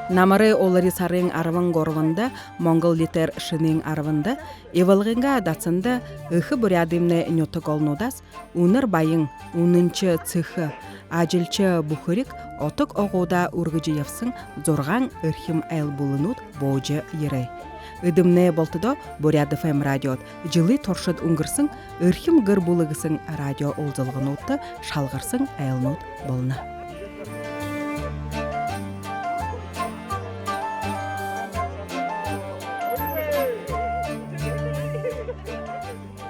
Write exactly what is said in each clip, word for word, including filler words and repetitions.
Намарай улари сарын арбан гурбанда, монгол литээр шэнын арбанда, Ивалгынгаа дасанда эхэ буряадаймнай нютаг олонуудһаа үнэр баян, үнэншэ сэхэ, ажалша бүхэриг отог угуудаа үргэжэ ябаһан зургаан эрхим айл бүлэнүүд буужа ерээ. Эдэмнай бултадаа Буряад Ф М радиодо жэлэй туршада үнгэрһэн «Эрхим гэр бүлэ» гэһэн радио уулзалгануудта шалгарһан айлнууд болоно.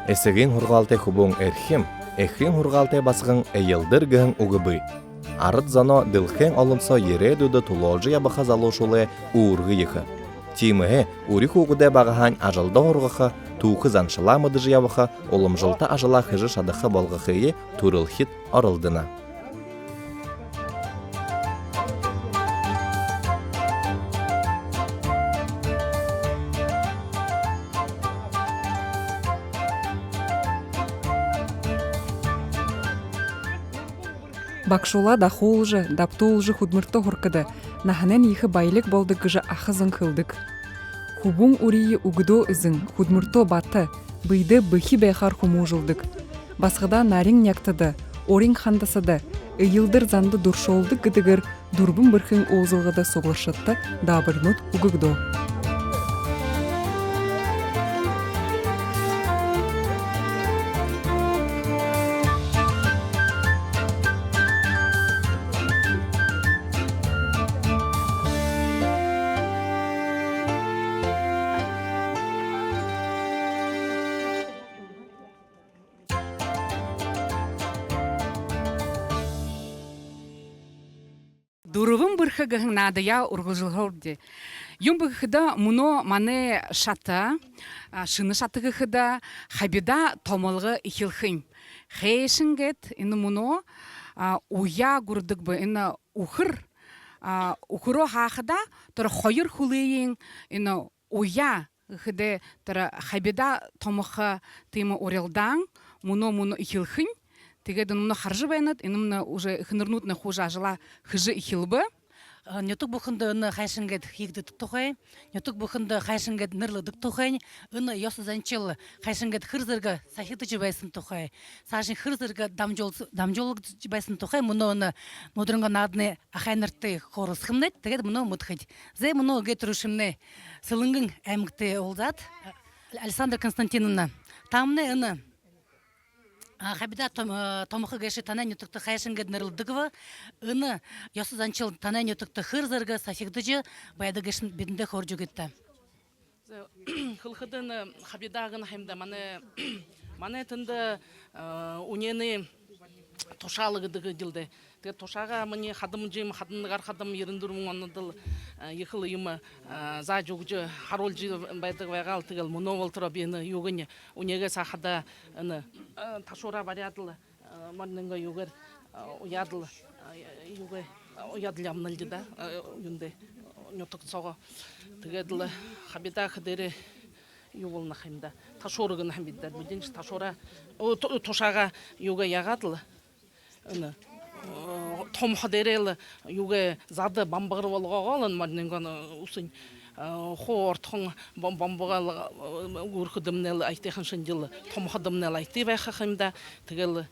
Эсэгын һургаалтай хүбүүн эрхим, эхын һургаалтай басаган эелдэр гэһэн үгэ бии. Арад зоноо дэлхэйн олон соо ерээдүйдэ түлөөлжэ ябаха залуушуулай үүргэ ехэ. Тиимэһээ үри хүүгэдээ багаһаань ажалда һургаха, түүхэ заншалаа мэдэжэ ябаха, уламжалта ажалаа хэжэ шадаха болгохые түрэлхид оролдоно. Багашуулаа дахуулжа, дабтуулжа хүдэлмэридэ һургахада, наһанайнь ехэ баялиг болодог гэжэ аха зон хэлэдэг. Хүбүүн үриие үгэдөө эзэн, хүдэлмэридөө бата, бэедээ бэхи байхаар хүмүүжүүлдэг. Басагадаа нарин нягтада, урин хандасада, эелдэр занда дуршуулдаг гэдэгээр «Дүрбэн бэрхын» уулзалгада суглаашадта даабаринууд үгэгдөө. «Дүрбэн бэрхэ» гэһэн наадаяа үргэлжэлүүлхэбди. Юуб гэхэдэ, мүнөө манай шата, а, шэнэ шата гэхэдэ, хабидаа томолго эхилхэнь. Хайшан гээд энэ мүнөө, а, уяа гүрэдэг бэ, энэ үхэр, а, үхэрөө һаахадаа, тэрэ хоёр хүлыень энэ уяа гэхэдэ, тэрэ хабидаа томохо тиимэ урилдаан мүнөө, мүнөө эхилхэнь. Тиигээд мүнөө хаража байнат, энэмнай уже эхэнэрнүүднай хуу ажалаа хэжэ эхилбэ. Э, нютаг бүхэндэ энэ хайшан гээд хэгдэдэг тухай, нютаг бүхэндэ хайшан гээд нэрлэдэг тухай, энэ ёһо заншал хайшан гээд хэр зэргэ сахигдажа байһан тухай, саашань хэр зэргэ дамжуул-, дамжуулагдаһан байһан тухай мүнөө энэ Мударингоо нааданай ахайнартай хөөрэлдэхэмнай, тиигээд мүнөө мэдэхэдэ. Зай, мүнөө гээд түрүүшымнай Сэлэнгын аймагтай уулзаад, Александра Константиновна, таамнай энэ, а, хабидаа том-, э, томохо гээшые танай нютагта хайшан гээд нэрлэдэг бэ? Энэ ёһо заншал танай нютагта хэр зэргэ сахигдажа байдаг гээшэнь бидэндэ хөөрэжэ үгыт даа. Зай, хэлэхэдэнь, хабидаа гэнэ һэмди манай, манай тэндэ, э, үнеэнэй тушаал гэдэг юм лэ даа. Тиигээд тушаагаа минии хадам, жэм хадам, нэгэ арад хадам ерэн дүрбэн ондол, э, ехэл юм, э, заажа үгэжэ, харуулжа байдаг байгаал. Тиигээл мүнөө болотороо би энэ юугэнь, үнеэгээ саахадаа энэ, э, ташуура баряад лэ, э, моринингоо юугээр, э, уяад лэ, э, юугээ, э, уяад лэ ябанал даа, э, юундэ, нютаг соогоо. Тиигээд лэ хабидаа хадаа дээрээ юу болоно һэмди даа. Ташуура гэнэ һэмди даа. Бидэншье ташуура, о, ту-, тушаагаа юугээ яагаад лэ, энэ, э, томохо дээрээ лэ юугээ зада бамбагар болгоогоол, энэ моринингоо, э, үһэнь, э, хуу ортхон бам-, бамбагаал, э, гүрэхэдэмнай лэ аятайхан шэнги лэ, томоходомнай лэ аятай байха һэмди даа. Тиигээл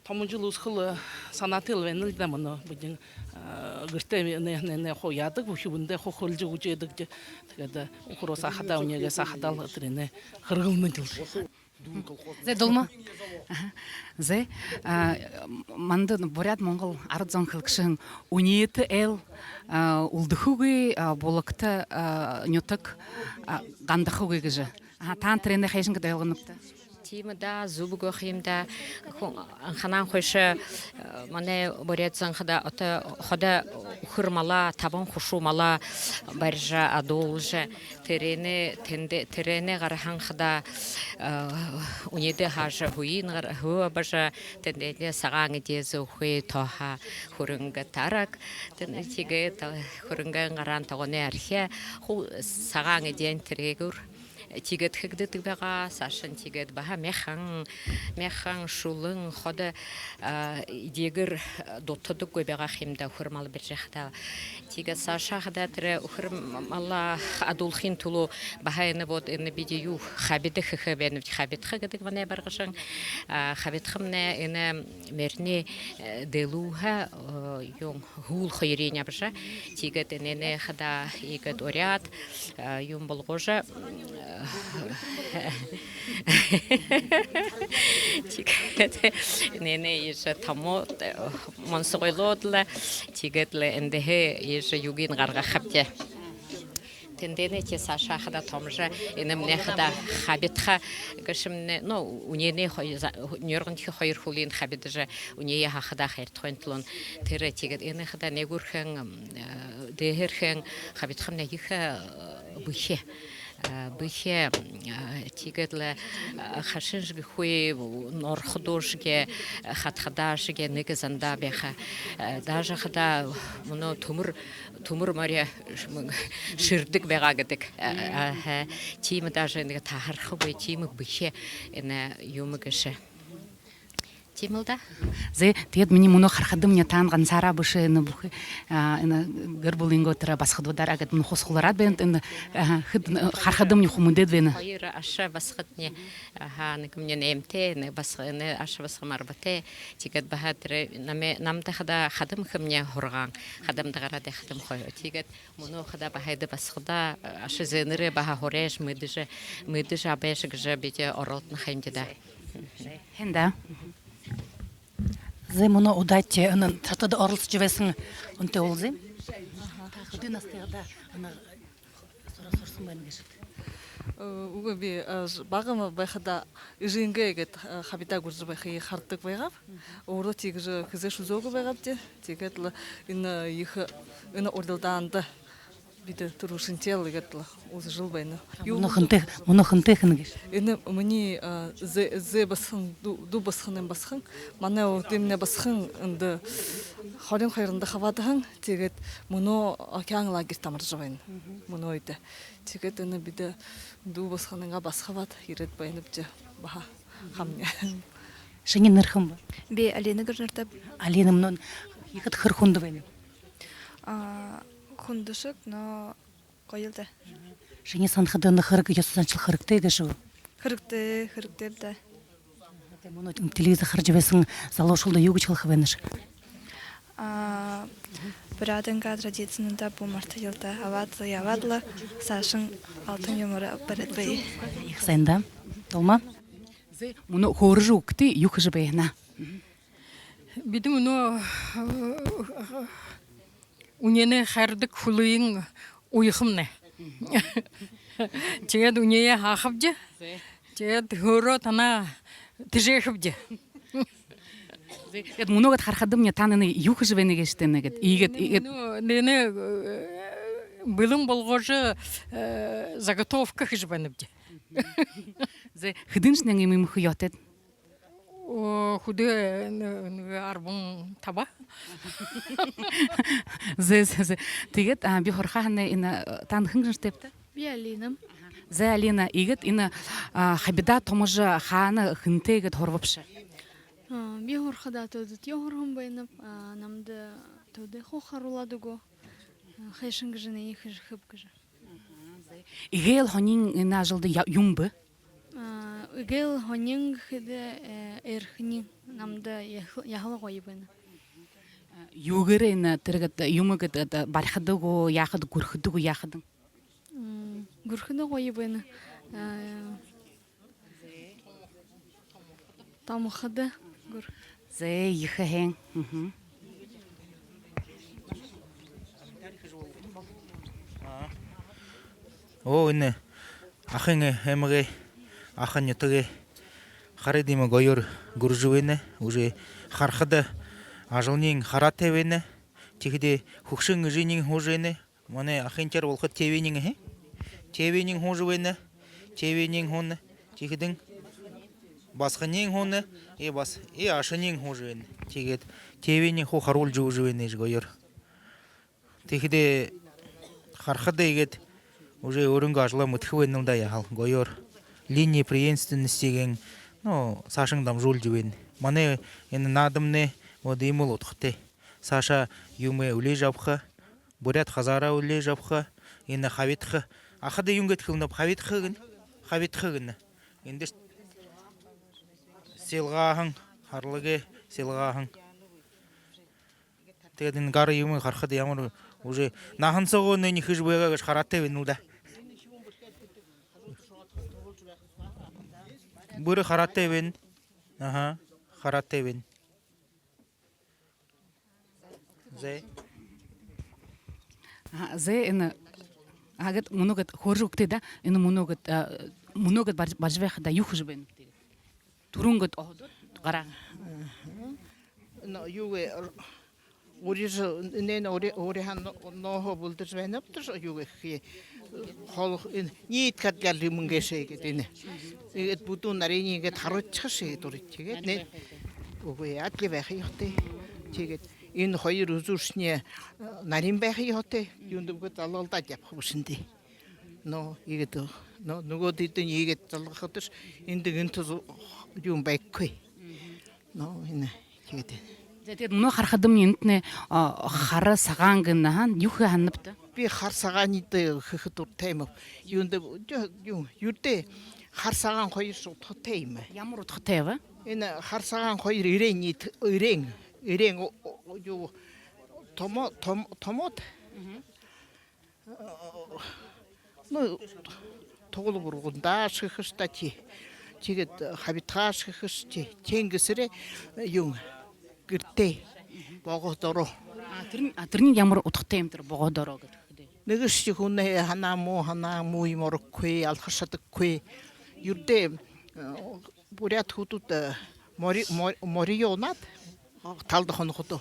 томо жэл үсэхэл, э, һанаатай лэ байнал даа мүнөө бидэн, э, гэртээ нэ-, нэ-, нэ хуу яадаг, үхибүүндээ хуу хөөрэлдэжэ үгэжэ байдаг даа. Тиигээд, э, үхэрөө саахадаа, үнеэгээ саахадаа лэ тэрэнээ хэрэглэнэл даа. Зай, дуулма. Аха. Зай, а, манда буряад-монгол арад зон хэлэгшэ һэн: үнеэтэй айл, а, үлдэхэгүй, а, булагтай, а, нютаг, а, гандахагүй гэжэ. Аха, таанад тэрэнээ хайшан гээд ойлгонобта? Тиимэ даа, зүб үгы юм даа. Хүн анханһаа хойшо, э, манай буряад зон хадаа ото, ходо үхэр малаа, табан хушуу малаа барижа, адуулжа, тэрэнээ тэндэ, тэрэнээ гараһан хадаа, э, үнеэдэ һаажа, һүеын гар-, һү абажа, тэндээ сагаан эдеэ зөөхэй, тоһо, хүрэнгэ, тараг. Тэн-, тиигээд, э, хүрэнгэйнь гараһан тогооной архи, хуу сагаан эдеэнь тэрээгүүр. Тиигээд хэгдэдэг байгаа, саашань тиигээд баһа мяхан, мяхан, шүлэн, ходо, а, эдеэгээр дутадаггүй байгаа юм даа, үхэр мал барижа хадаа. Тиигээд саашаа хадаа тэрэ үхэр малаа адуулхын түлөө баһа энэ вот энэ бидэ юу хабида хэхэ байнабди, хабидха гэдэг манай баргажан. А, хабидхамнай энэ мэрнэ, э, дэлүүһэ, э, юун, һүүл хоёрынь абажа. Тиигээд энээнээ хадаа иигээд уряад, э, юун болгожо, э, тиигээд энээнээ иижэ томо, э, монсогойлоод лэ, тиигээд лэ эндэһээ иижэ юугынь гаргахабди. Тэндэнь тиигээд саашаа хадаа томжо, энэмнай хадаа хабидха гээшэмнай, ну, үнеэнэй хоёр, за-, нюргантхи хоёр хүлынь хабидажа, үнеэ хахада хайртахын түлөө. Тэрэ тиигээд энэ хадаа нээгүүрхэн, м, э, дээһэрхэн хабидхамнай ехэ, э, бэхи. Э, бэхи, э, тиигээд лэ, э, хашиншье гэхэгүй, норходоошье, хатхадаашье нэгэ зандаа байха. Э, даже хадаа мүнөө түмэр, түмэр мори шэрдэг байгаа гэдэг. Э, аха. Тиимэ даже нэгэ таһархагүй, тиимэ бэхи энэ юумэ гээшэ. Тиимэл даа. Зэ, тиигээд минии мүнөө харахадамни, таанад гансаараа бэшэ, энэ бүхы, а, энэ гэр бүлынгөө тэрэ басагадуудаараа гээд мүнөө хус хулараад байна, энэ, а, хэд, харахадамни хуу мэдээд байна. Хоёр аша басагадни, аха, нэгэмни наймтай, нэгэ басага, энэ аша басагам арбатай. Тиигээд баһа тэрэ нами-, намда хадаа хадам эхэмни һургаан, хадамда гараад хадам хой. Тиигээд мүнөө хадаа баһа эдэ басагадаа, аша зээнэрээ баһа һуряаш, мэдэжэ, мэдэжэ абааш гэжэ бидэ оролдоно ха юмди даа. Һайн даа. Зэ, мүнөө удаа тэ энэ татада оролсожо байһан үнэтэй уулзая. Хэды наһатайдаа энэ һура һурһан байна гээшэт? Э, үгы, би, э, ж-, багам байхадаа эжынгээ гээд, э, хабидаа гүрэжэ байхые харадаг байгааб. Өөрөө тиигэжэ хэзээшье үзөөгүй байгаабди. Тиигээд лэ энэ ехэ, энэ урилдаанда бидэ түрүүшынхиеэ иигээд лэ үзэжэл байнабди. Юу, мүнөө хэнтэй, мүнөө хэнтэй хэн гээшэт? Энэ минии, а, зээ, зээ басаган, дүү, дүү басаганым басаган. Манай өөдэмнай басаган эндэ хорин хоёрдо хабаадаһан. Тиигээд мүнөө океан лагерьта амаржа байна. Мүнөө үедэ. Тиигээд энэ бидэ дүү басаганыгаа баһа хабаад ерээд байнабди баһа хамни. Шинии нэрэ хэн бэ? Би Алина гэжэ нэрэтэйб. Алина, мүнөө ехэ хэр хүндэ байнаб? А, хүндэшэг, но гоёл даа. Шинии һанахада, энэ хэрэг, ёһо заншал хэрэгтэй гээшэ гү? Хэрэгтэй, хэрэгтэйб даа. Тээ, мүнөө телевизор хаража байһан залуушуулда юу гэжэ хэлэхэ байнаш? А, буряадайнгаа традицинуудаа бү мартаял даа. Абаад лэ, ябаад лэ, саашань алтан юумээрээ бариад байя. Ехэ һайн даа. Тулма? Зэ, мүнөө хөөрэжэ үгты, юу хэжэ байнат? Бидэ мүнөө, э, үнеэнэй хайрадаг хүлыень уяхамнай. Тиигээд үнеэ һаахабди. Тиигээд хөөрөө танаа тэжээхэбди. Тиигээд мүнөө гээд харахадамни, таанад юу хэжэ байнат гээшэт, тиигээд иигээд, иигээд. Мүнөө, нэнэ, э, бэлэн болгожо, э, заготовка хэжэ байнабди. Зэ, хэдышье мянган иимэ хуу ёһотойт? О, хүдөө, нэ-, нэгэ арбан таба. Зэ, зэ, зэ. Тиигээд, а, би һурахаа һанаа, энэ, а, таанад хэн гэжэ нэрэтэйбта? Би Алина. Зэ, Алина, иигээд энэ, а, хабидаа томожо хаана, хэнтэй гээд һурабабши? А, би һурахадаа, төөдэтэеэ һураһан байнаб, а, намда төөдэеэ хуу харуулаад үгөө. А, хайшан гэжэ, нэ, хэжэ хэб гэжэ. Эгээл һонин энэ ажалда я-, юун бэ? А, эгээл һонин гэхэдэ, э, эрхэнь намда яһал-, яһала гоё байна. Юугээрээ энэ тэрэ гээд юумэ гээд, э, барихада гү, яахада, гүрэхэдэ гү, яахадань? М, гүрэхэдэ гоё байна. Э, томоходо гүр-. Зэ, ехэ һайн. Мгм. Оо, энэ Ахын аймагай, Ахын нютагай харыт иимэ гоёор гүрэжэ байна. Уже харахада, ажалынь хараатай байна. Тиихэдээ хүгшэн эжынь һуужа байна. Манай Ахынтар болохо, тээбэниинь, хэ? Тээбэниинь һуужа байна. Тээбэниинь һууна. Тиихэдэнь басаганиинь һууна. И бас, и ашаниинь һуужа байна. Тиигээд тээбэниинь хуу харуулжа үгэжэ байна, иигэжэ гоёор. Тиихэдээ харахада, иигээд Уже өөрынгөө ажалаа мэдэхэ байнал даа, яахал гоёор. Линия преемственности гээн, ну, саашань дамжуулжа байна. Манай энэ наадамнай вот иимэл удхатай. Саашаа юумэ үлеэжэ абаха, буряад хазаараа үлеэжэ абаха, энэ хабидаха. Ахада юун гээд хэлэнэб, хабидаха гэнэ. Хабидаха гэнэ. Эндэ сэлгааһан, харлагы сэлгааһан. Тиигээд энэ гар юумэ харахада, ямар уже наһан соогоо нэгэ хэжэ байгаа гэжэ хараатай байнал даа. Бүри хараатай байна. Аха, хараатай байна. Зэ. Аха, зэ, энэ, а, гээд мүнөө гээд хөөрэжэ үгыт даа. Энэ мүнөө гээд, а, мүнөө гээд барь-, барижа байхадаа юу хэжэ байнабта? Түрүүн гээд оходууд гараа. Но, юу гэ, р-, урижа, энэ, энэ ури-, уриһаа но-, нооһоо бэлдэжэ байнабди, юу гэхэ, холо, энэ, ниитэ хадгаал юм гээшэ гээд энэ. Иигээд бүдүүн нариниинь иигээд харуудаха шэнги дураа. Тиигээд нэ. Үгы, адли байха ёһотой. Тиигээд энэ хоёр үзүүршни, э, нарин байха ёһотой. Юундэб гээд залгалдаад ябаха бэшэнь даа. Но, иигээд, но, нүгөөдэйдэнь иигээд залгахадаш, эндэ гэнтэ зу-, юм байхагүй. Но, энэ, тиигээд. За, тиигээд мүнөө харахадамни энэтнай, а, хара сагаан гэнэ, аха, юу хэхэ һананабта? Би хара сагаанай хэхэ дуратай юм. Юундэб, юу, юу, юрдэ хара сагаан хоёр удхатай юм. Ямар удхатай бэ? Энэ хара сагаан хоёр эреэн ниитэ, эреэн, эреэн, о-, о-, юу, томо-, том-, томоод. Ну, тугал бургандаа хэхэш даа, ти-, тиигээд хабидхаа хэхэш, ти-, тиин гэһээрээ, юун, гэртээ, богоһо доро. А, тэрэнь, а, тэрэнь ямар удхатай юм, тэрэ богоһо доро гэдэг? Нэгэшье хүнэй һанаа муу, һанаа муу юм орохогүй, алхажа шадахагүй. Юрдэ, э, буряад хүнүүд, э, мори-, мо-, мориёо унаад, талада хонходоо.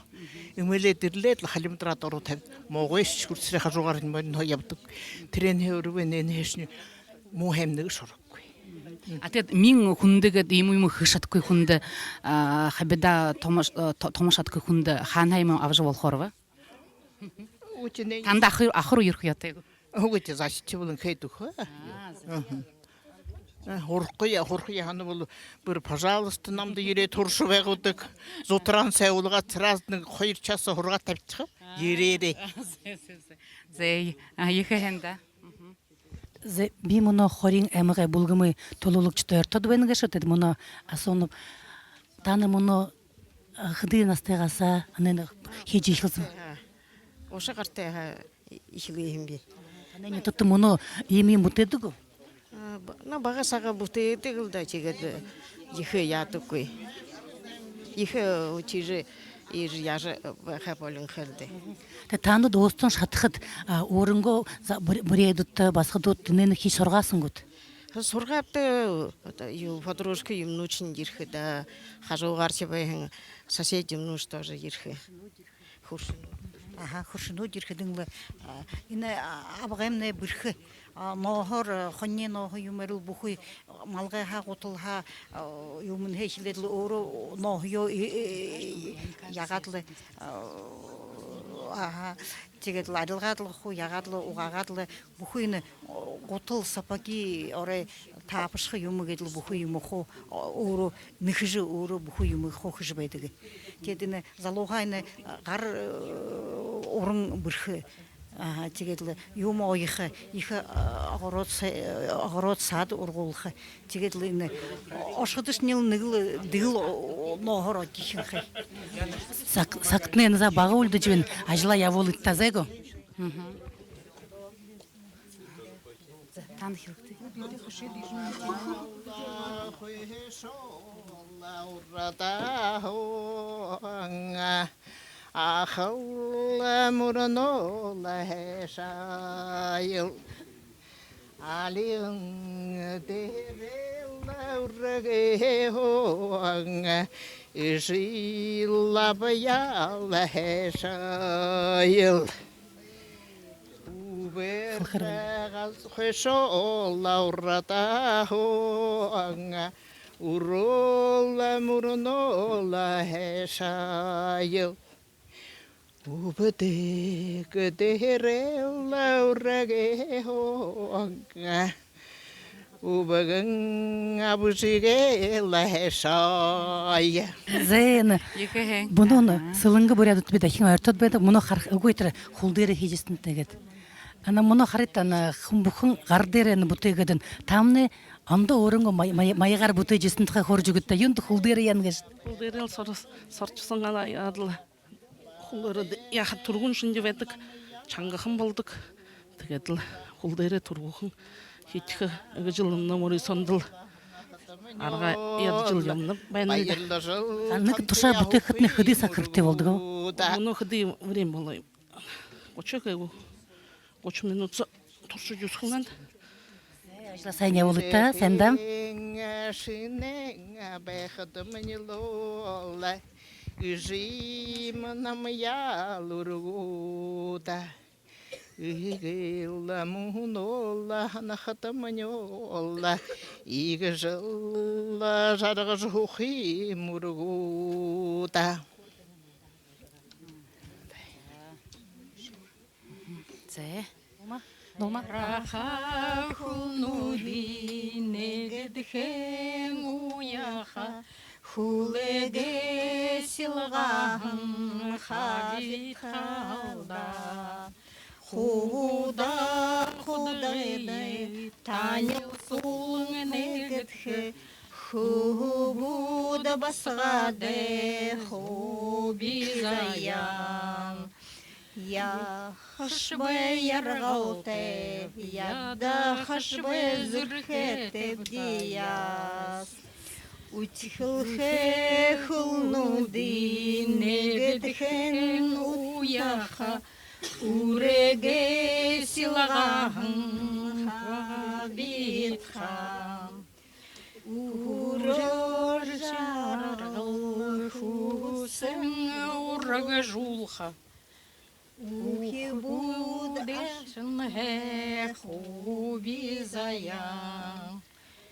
Эмээлээд, эрлээд лэ халимдара доро табяад, могойшье хүрсэрээ хажуугаарынь мориноһоо ябадаг. Тэрэнһээ орой бэеһээнь муу һайм нэгэшье орохогүй. А тиигээд миин хүндэ гээд юумэ, юумэ хэжэ шадахагүй хүндэ, а, хабидаа томо ш-, э, то-, томо шадахагүй хүндэ хаанаһаа юумэ абажа болохоор бэ? Үгы, тиинэ. Танда ахар, ахар үе ерэхэ ёһотой гү? Үгы, тиинэ, зашита болон хээд үгэхэ. А, за. Мгм. Э, һурахаяа, һурахаяа һанаа бол, бүри, пожалуйста, намда ерээд һуража байгуудаг. Зутараан сай уулгаад, сразу нэгэ хоёр часа һургаад табишаха. А, ерээрэй. За, за, за. За, а, ехэ һайн даа. Мгм. За, би мүнөө Хориин аймагай бүлгэмэй түлөөлэгшэдтэй ойртоод байна гээшэб, тиигээд мүнөө асуунаб. Таанар мүнөө, а, хэды наһатайһаа, а, нэгэ хэжэ эхилһэн? Гуша гартай һаа эхилээ һэм би. Танай нютагта мүнөө иимэ юумэ бүтээдэг гү? А, ба-, ну, бага сага бүтээдэг лэ даа, тиигээд, э, ехэ яадаггүй. Ехэ, э, тиижэ, иижэ яажа, э, байха болинхой лэ даа. Тиигээд таанад өөһэдөө шадахат, а, өөрынгөө за-, бү-, бүридүүдтэ, басагадуудта нэгэ хэжэ һургааһан гүт? Һургаабди, э, одоо, юу, подружка юумэнүүдшни ерэхэ даа, хажуугааршни байһан сосед юумэнүүдшни тоже ерэхэ. Хүршэнүүд. Аха, хүршэнүүд ерэхэдэнь лэ, а, энэ, а, абгаймнай бэрхэ, а, нооһоор, а, хониной нооһо юумээр лэ бүхы, а, малгайһаа, гуталһаа, а, юумэнһээ эхилээд лэ өөрөө нооһоёо, э, э, яагаад лэ, а, аха, тиигээд лэ арилгаад лэ хуу, яагаад лэ, угаагаад лэ, бүхы энэ, о, гутал, сапоги, орой тапочка юумэ гээд лэ бүхы юумэ хуу, о, өөрөө нэгэжэ, өөрөө бүхы юумэ хуу хэжэ байдаг. Тиигээд энэ залуугай энэ гар, э, уран бэрхэ. Аха, тиигээд лэ юумэ оёхо, ехэ, э, огород са-, э, огород, сад ургуулха. Тиигээд лэ энэ ошоходошни лэ нэгэл, дэгэл, о, нооһоор одожо эхилхэ. Саг-, сагтнай энэ за бага үлдэжэ байна. Ажалаа ябуулыт даа, зай гү? Мгм. За, танда хэрэгтэй. Ахал мүрнөөл һайшайл, алин дээрэл үргэн, эжы лабьяал һайшайл. Үбэр тагас хойшоо лаурадаа һууна, үрөөл мүрнөөл һайшайл. Үбдэг дээрэл үргэн, үбгэн абжагүй лэ шай. Зэ, энэ Ехэ һэн. Мүнөө Сэлэнгэ буряадууд би дахин ойртоод байдаг. Мүнөө харах үгы, тэрэ хүл дээрэ хэжэ байһан тиигээд. Ана мүнөө харыт, ана хүн бүхэн гар дээрэ энэ бүтээгээд, таамнай ондоо өөрынгөө май-, май-, маягаар бүтээжэ байһан тухай хөөрэжэ үгыт даа. Юундэ хүл дээрэ яана гээшэт? Хүл дээрэл сор-, соржо һанаа яадал. Хүл дээрэ яаха, түргэн шэнги байдаг, шангахан болодог. Тиигээд лэ хүл дээрэ түргэхэн хэжэхэ гэжэл энэ мүрысөөндэл арга ядажал ябанаб байна. Ганнаг тушаа бүтээхэдэнь хэды саг хэрэгтэй болодог? Мүнөө хэды время болоо? Гуша гээ гү? Гуша минута туршажа үзэхэ һэн. Ажалаа сайн ябуулыт даа, сайн даа. Шэнэ байхадамни лэ эжымни намайе үргөө даа. Иигээд лэ мүнөөл һанахадамни лэ иигэжэл жаргажа һуухым үргөө даа. Зэ. Нума. Нума. Яаха, хүлнүүдынь нэгэдэхэн уяха, хүлэгэй сэлгааһан хабитхал даа. Худа худагайда танилсуулан нэгэдэхэ, хүбүүд басагадаа хуби заяан. Яахашье бай, яргалтайб, ядахашье бай, зүрхэтэйбди яас. Үдхэлхэ хүлнүүдынь нэгэдэхэн уяха, үргэн сэлгааһан хабитха. Үргэн жаргал хүсэн ургажуулха. Үхибүүд ашанһаа хуби заяан.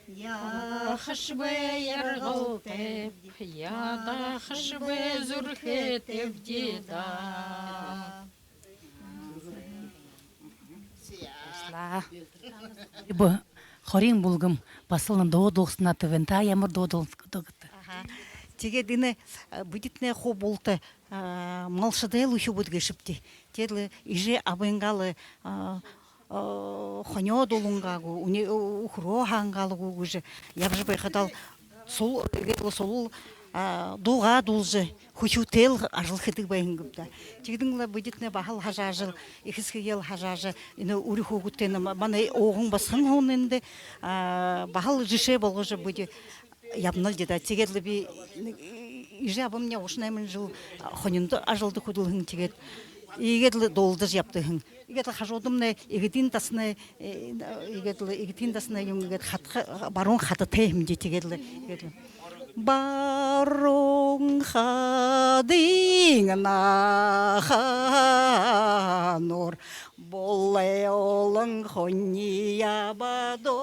Яахашье бай, яргалтайб, ядахашье бай, зүрхэтэйбди даа. Бо, Хориин бүлгэм баһал дуу дуулаһантай байна. Та ямар дуу дуулаһан гээшэт? Аха. Тиигээд энэ, а, бидэтнай хуу булта, а, малшадайл үхибүүд гээшэбди. Тиигээд лэ эжы абынгаа лэ, а, а, хонёо дуулангаа гү, үни-, үхэрөө һаангаа лэ гү гэжэ ябажа байхадаа лэ, сул, тиигээд лэ сул, а, дуугаа дуулажа, хүхюутэйл ажал хэдэг байһан гээбди даа. Тиигэдэнь лэ бидэтнай баһал һажаажал, эхэ эсэгэеэл һажаажа, энэ үри хүүгэдтэйнь, ма-, манай ууган басаган һуунинь даа, а, баһал жэшээ болгожо бидэ ябанал даа. Тиигээд лэ би, эжы абамни гушан найман жэл хониндо ажалда хүдэлһэн, тиигээд иигээд лэ дуулдажа ябадаг һэн. Иигээд лэ хажуудамнай Эгэтын дасанай, э, иигээд лэ Эгэтын дасанай юм, иигээд хадха-, баруун хадатай юм даа, тиигээд лэ, иигээд лэ. Баруун хадын наха нуур, булай олон хони ябадууд,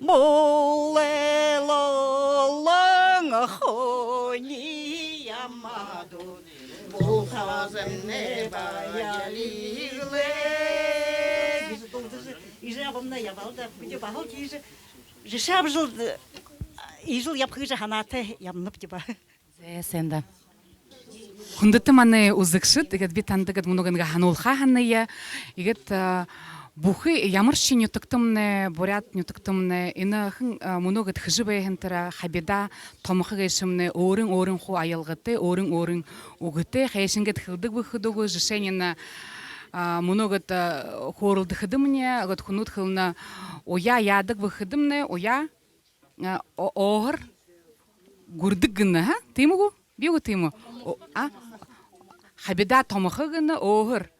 булай олон хони ямадууд. Булхазамни баялиг лэ. Гэжэ дуулдажа, эжы абамнай ябаал даа. Бидэ баһал тиижэ жэшээ абажал, иигэжэл ябаха гэжэ һанаатай ябанабди баһа. Зэ, сайн даа. Хүндэтэ манай үзэгшэд, иигээд би танда гээд мүнөө гээд нэгэ һануулха һанаяа. Иигээд, а, бүхы ямаршье нютагтамнай, буряад нютагтамнай, энэ хэн, а, мүнөө гээд хэжэ байһан тэрэ хабидаа томохо гээшэмнай өөрын өөрын хуу аялгатай, өөрын өөрын үгэтэй, хайшан гээд хэлэдэг бэ гэхэдэ, жэшээнь, а, мүнөө гээд, а, хөөрэлдэхэдэмнай, гээд хүнүүд хэлэнэ, уяа яадаг бэ гэхэдэмнай, уяа, а, о-, ооһор гүрдэг гэнэ, ха? Тиимэ гү? Би гү, тиимэ? О, а? Хабидаа томохо гэнэ, ооһор.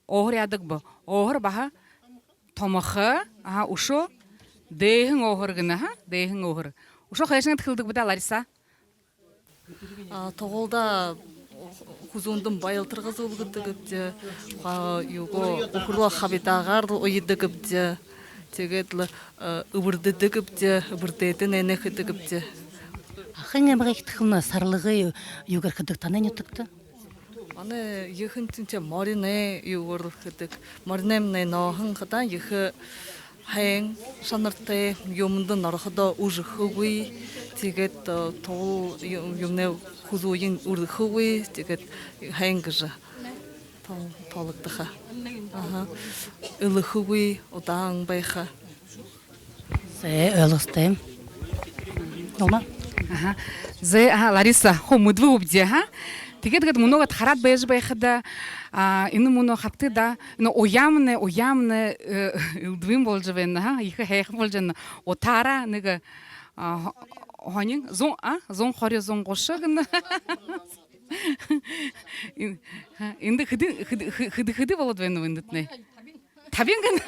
Ооһор яадаг бэ? Ооһор баһа томохо, аха, үшөө дээһэн ооһор гэнэ, ха? Дээһэн ооһор. Үшөө хайшан гээд хэлэдэг бэ даа, Лариса? А, тугалдаа хүзүүндэм баялтарга зүүлгэдэг гээбди, ха, юугээ, үхэрөө хабидаагаар уядаг гээбди. Тиигээд лэ, э, эбэрдэдэг гээбди, эбэрдээд энээхэдэг гээбди. Ах, Хагадын аймагай хэдыхэмнай сарлагые юугээр хэдэг танай нютагта? Манай ехэнхинь тээ мориной юугээр хэдэг. Мориноймнай нооһон хадаа ехэ һайн шанартай, юумэндэнь ороходоо үжэхэгүй, тиигээд, э, тугал юм-, юумэнэй хүзүүень үрдэхэгүй, тиигээд һайн гэжэ тол-, тоологдохо. Аха. Элэхэгүй, удаан байха. Зэ, ойлгостой юм. Болоо. Аха. Зэ, аха, Лариса, хуу мэдэбэ үбди, аха. Тиигээд гээд мүнөө гээд хараад байжа байхада, а, энэ мүнөө хабтагай даа, энэ уяамнай, уяамнай, э, элдэбын болжо байна, аха. Ехэ һайхан болжо байна. Утаараа нэгэ, а, һо-, һонин, зуун, а, зуун хорин, зуун гушан гэнэ. Эн-, ха, эндэ хэды, хэды, хэ-, хэды, хэды болоод байнаб эндэтнай? Табин гэнэ.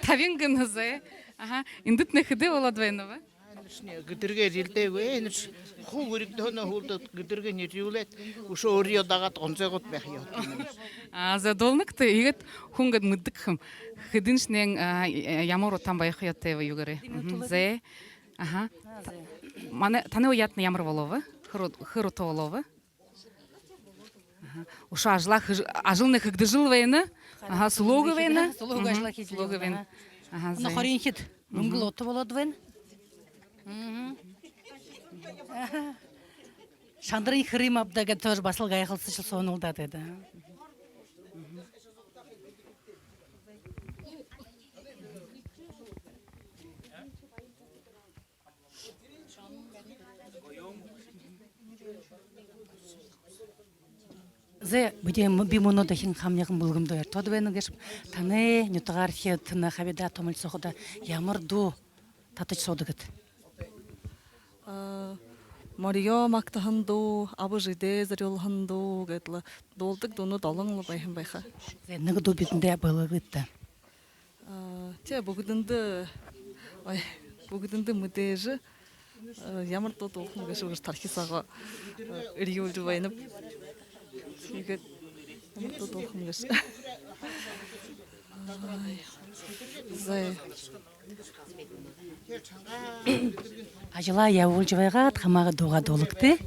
Табин гэнэ, зэ. Аха, эндэтнай хэды болоод байнаб? Энэшни гэдэргээ жэлдээгүй, энэш хуу үргэгдэһэнөө һүүлдэ гэдэргээ нэрюулээд, үшөө өөрынгөө дагаад онзойгоод байха ёһотой. А, зэ, дуулнагты, иигээд хүн гээд мэдэдэг юм. Хэдышни, а, ямар утаан байха ёһотой бэ юугээрээ? Мгм, зэ. Аха. А, зэ. Манай, танай уяатнай ямар болооб? Хэр у-, хэр ута болооб? Аха. Үшөө ажалаа хэжэ, ажалнай хэгдэжэл байна. Аха, сүлөөгөө байна. Сүлөөгөө, мгм, ажалаа хэжэл, сүлөөгөө байна. Аха. Аха, энэ зэ. Хоринхид. Мгм. Мүнгэл ута болоод байна. Мгм. Аха. Шандарынь хэр юм ааб даа гээд тоже баһал гайхалсажал һууналдаад байдаг. Зэ, бидэ м-, би мүнөө дахин хамниган бүлгэмдөө ортоод байнаб гээшэб. Танай нютагаархидтнай хабидаа томилсоходоо ямар дуу татажа һуудаг гээд? А, мориёо магтаһан дуу, аба эжыдээ зорюулһан дуу гээд лэ дуулдаг дуунууд олон лэ байһан байха. Зэ, нэгэ дуу бидэндэ бэлэглыт даа. А, тээ, бүгэдэндэ, ой, бүгэдэндэ мэдээжэ, а, ямар дуу дуулхам гээшэб гэжэ тархи соогоо, а, эрьюулжэ байнаб. Тиигээд ямар дуу дуулхам гээшэб. Ай. Зэ. Ажалаа ябуулжа байгаад, хамаагүй дуугаа дуулагты.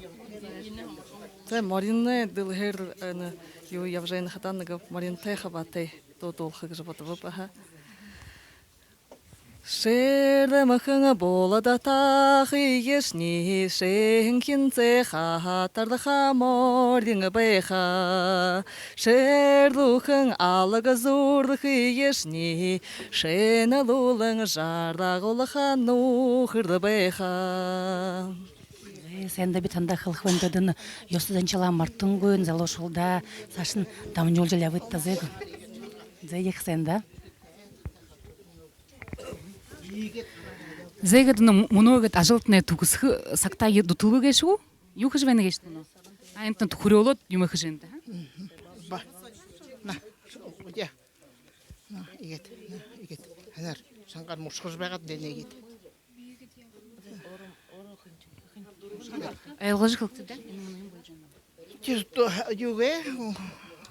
Тээ, мориной дэлһээр, э, юу ябажа байна хадаа, нэгэ мориной хабаатай дуу дуулха гэжэ бодооб, аха. Шэрмэхэн булада тахыешни, шэнхинсэ хатарха морин байха. Шэрүүхэн алаг зүүрхэешни, шэнэлүүлэн жаргуулха нүхэр байха. Зэ, һайн даа, би танда хэлэхэ байнаб даа, энэ ёһо заншалаа мартангүй, залуушуулда саашань дамжуулжал ябыт даа, зэ. Зэ, ехэ һайн даа. Зэ, гээд, ну, мүнөө гээд ажалтнай түгэсхэ сагтаа дүтэлөө гээшэ гү? Юу хэжэ байна гээшэт мүнөө? А, энтэн хүреэлээд юумэ хэжэ байна даа, ха? Ба. На. Яа. На, иигээд. На, иигээд. Һанаар, шангаар мушхажа байгаад, дэнэ иигээд. Ойлгожо хэлэгты даа. Тэрэ дуу, юу гээ,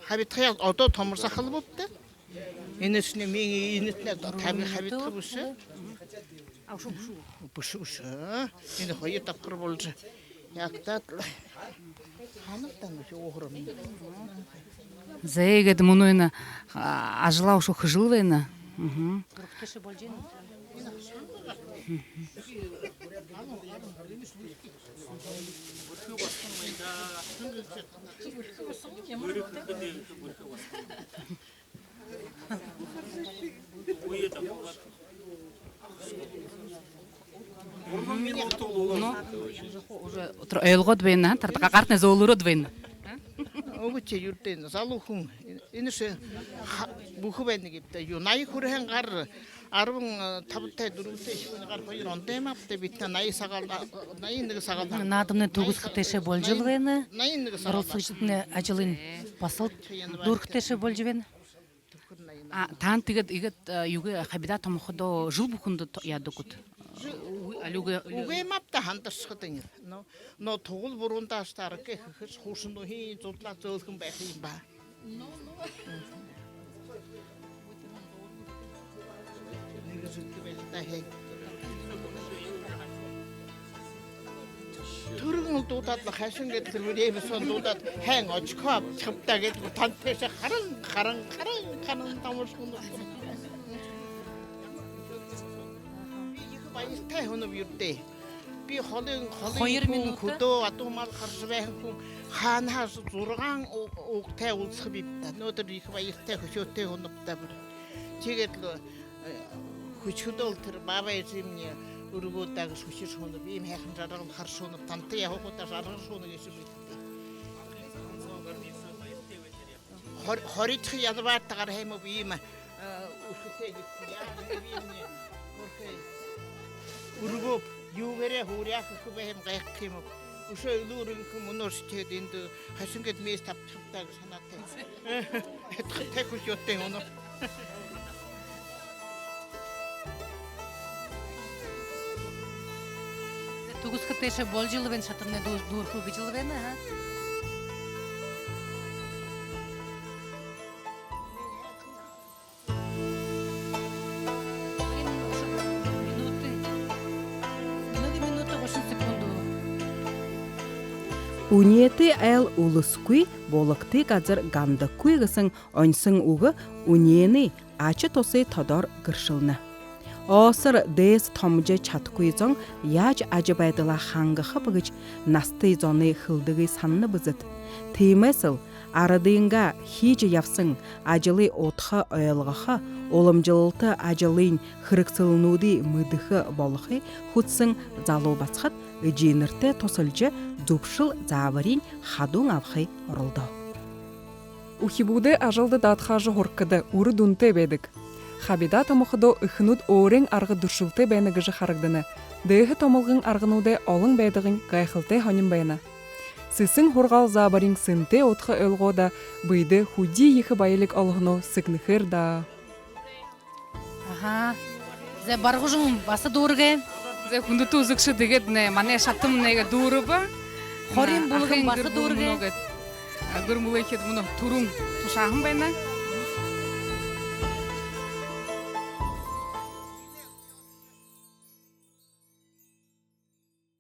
хабидхаяа одоо томорсохо болооб даа. Энэшни минии, энэтнай табиха хабидха бэшэ. А, үшөө, үшөө. Бэшэ, бэшэ. Энэ хоёр дабхар болжо. Ягтаад лэ. Ханагтаа нүхэ уухарам. Зэ, гээд мүнөө энэ, а, ажалаа үшөө хэжэл байна. Мгм. Ну, уже, уже ойлгоод байна, тарта гартнай зөөлрөөд байна. Үгы, тээ, юрдэн залуу хүн. Энэшни ха-, бүхэ байна гээб даа. Юу, наяа хүрэһэн гар, арбан табатай, дүрбэтэй, шэнэ гар хоёр ондоо юм ааб даа, бидэ наяа сагаал, наяа нэгэ сагаал. Наадамнай түгэсхэтэйшье болжол байна. Наяа нэгэ сагаал. Оролсогчидтнай ажалынь баһал дүүрэхэтэйшье болжо байна. А, таанад тиигээд, иигээд, э, юугээ, хабидаа томоходоо жэл бүхэндэ то-, яадаг гүт? Жэ-, үгы, али үгы, али үгы. Үгы юм ааб даа, хандаршахадань. Но, но тугал буруундаа аштаа аргагүй хэхэш, хуушан үхин зудлаа зөөлэхэн байха юм ба. Нэгэ жэлдэ байха даа, хэ. дуудаад лэ, хайшан гээд тэрэ время соонь дуудаад, хэн очко абтахаб даа гээд, танда тээшээ харан, харан, харан, харан тамаршуунаб. Би ехэ баяртай һоноб юрэдөө. Би холын, холын Хоёр хүн, минута. Хүдөө, адуу мал хаража байһан хүн, хаанаһаа зургаан у-, угтай уулзаха бибди даа. Мүнөөдэр ехэ баяртай, хүсөөтэй һоноб даа бүри. Тиигээд лэ, э, хүсэхэдөөл тэрэ баабай эжымни үргөөд даа гэжэ хүсэжэ һоноб. Иимэ һайхан жаргал хаража һоноб. Танда яахадаа жаргажа һуунаб гэжэ бибди. Хор-, хоридохи январьта гараха юм гү, иимэ, э, үрхэтэй гэхэдэ. Яа, иимэ үргөөб, юугээрээ һуури хэхэ байха юм, гайхаха юм гү. Үшөө элүүр энхэ, мүнөөшье тиигээд эндэ хайшан гээд место абтахаб даа гэжэ һанаатай. Эдхэ тээ хүсөөтэй һоноб. Түгэсхэ тээшээ болжо лэ байна, шатамнай дүү-, дүүрэхэл гэжэ лэ байна, аа. Минуты. Минуты, минуты, гушан секунд. Үнеэтэй айл үлэсэгүй, булагтай газар гандаггүй гэһэн оньһон үгэ үнеэнэй ачи тусай тодоор гэршэлнэ. Оосор дээсэ томжо шадахагүй зон яажа ажабайдалаа хангахаб гэжэ наһатай зоной хэлэдые һанана бэзэт. Тиимэһээ лэ арадайнгаа хэжэ ябаһан ажалай удха ойлгохо, уламжалалта ажалайнь хэрэгсэлнүүдые мэдэхэ болохо хүсэһэн залуу басагад эжынэртээ тусалжа, зүбшэл заабариинь хадуун абахые оролдоо. Үхибүүдэй ажалда даатахажа һургахада үрэ дүнтэй байдаг. Хабидаа томоходоо эхэнүүд өөрын арга дүршэлтэй байна гэжэ харагдана. Дээһэ томолгын аргануудай олон байдагынь гайхалтай һонин байна. Сэсэн һургаал заабариин сэнтэй удха ойлгоод, бэедээ хэды ехэ баялиг олоһоноо сэгнэхээр даа. Аха. Зэ, Баргажан, баһа дүүргэ. Зэ, хүндэтэ үзэгшэд, тиигээд нэ, манай шатамнай дүүрэбэ. Хорин Бүлгэн, ахын баһа гэр бүл дүүргэ. Мүнөө гээд, а, гэр мүлөөхид мүнөө түрүүн тушааһан байна.